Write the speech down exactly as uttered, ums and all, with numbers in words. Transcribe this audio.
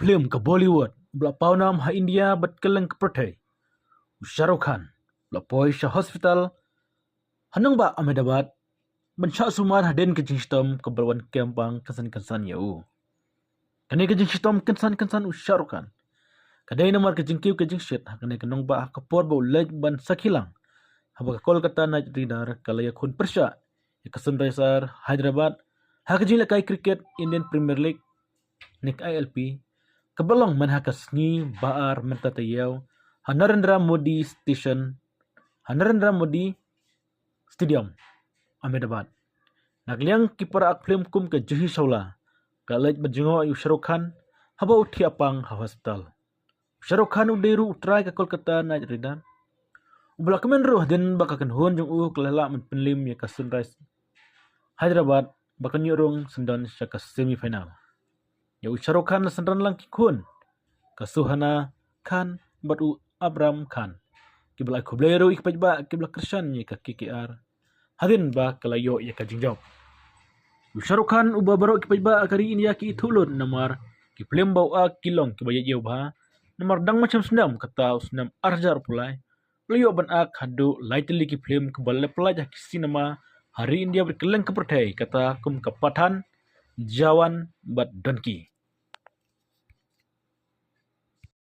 phlim ka Bollywood ba la pawnam ha India bad kylleng ka pyrthei, u Shah Rukh Khan, u la poi sha hospital ha nongbah Ahmedabad ban shah sumar hadien ka jingshitom kaba la wan kem pang kynsan kynsan ïa u. Kane ka jingshitom kynsan kynsan u Shah Rukh Khan ka dei namar ka jingkiew ka jingshit ha kane ka nongbah ha ka por ba u leit ban sakhi lang haba ka Kolkata Knight Rider ka la ïakhun pyrshah ïa ka Sunrisers Hyderabad ha ka jinglehkai cricket Indian Premier League ne ka I L P, kaba long man ha ka sngi Ba Ar mynta taïew ha Narendra Modi Station, ha Narendra Modi Stadium, Ahmedabad. Na ka liang ki para phlim kum ka Juhi Chawla, ka leit ban jngoh ïa u Shah Rukh Khan haba u thiah pang ha hospital. U Shah Rukh Khan u dei ruh u trai ka Kolkata Knight Rider uba la kmen ruh hadien ba ka kynhun jong u ka la lah ban pynliem ïa ka Sunrisers Hyderabad ba kan ïoh rung syndon sha ka semi final. Ïa u Shah Rukh Khan la synran lang ki khun, ka Suhana Khan bad u Abram Khan, kiba la ai khublei ruh ïa ki paidbah kiba la kyrshan ïa ka K K R hadien ba ka la ïoh ïa ka jingjop. U Shah Rukh Khan uba baroh ki paidbah ka ri India ki ithuh lut namar ki phlim ba u act ki long kiba ïeit ïa u bha, namar dang mynshem snem, kata u snem ar hajar arphew lai, u la ïoh ban act haduh lai tylli ki phlim kiba la pyllait ha ki cinema ha ri India bad kylleng ka pyrthei, kata kum ka Pathan, Jawan bad Dunki.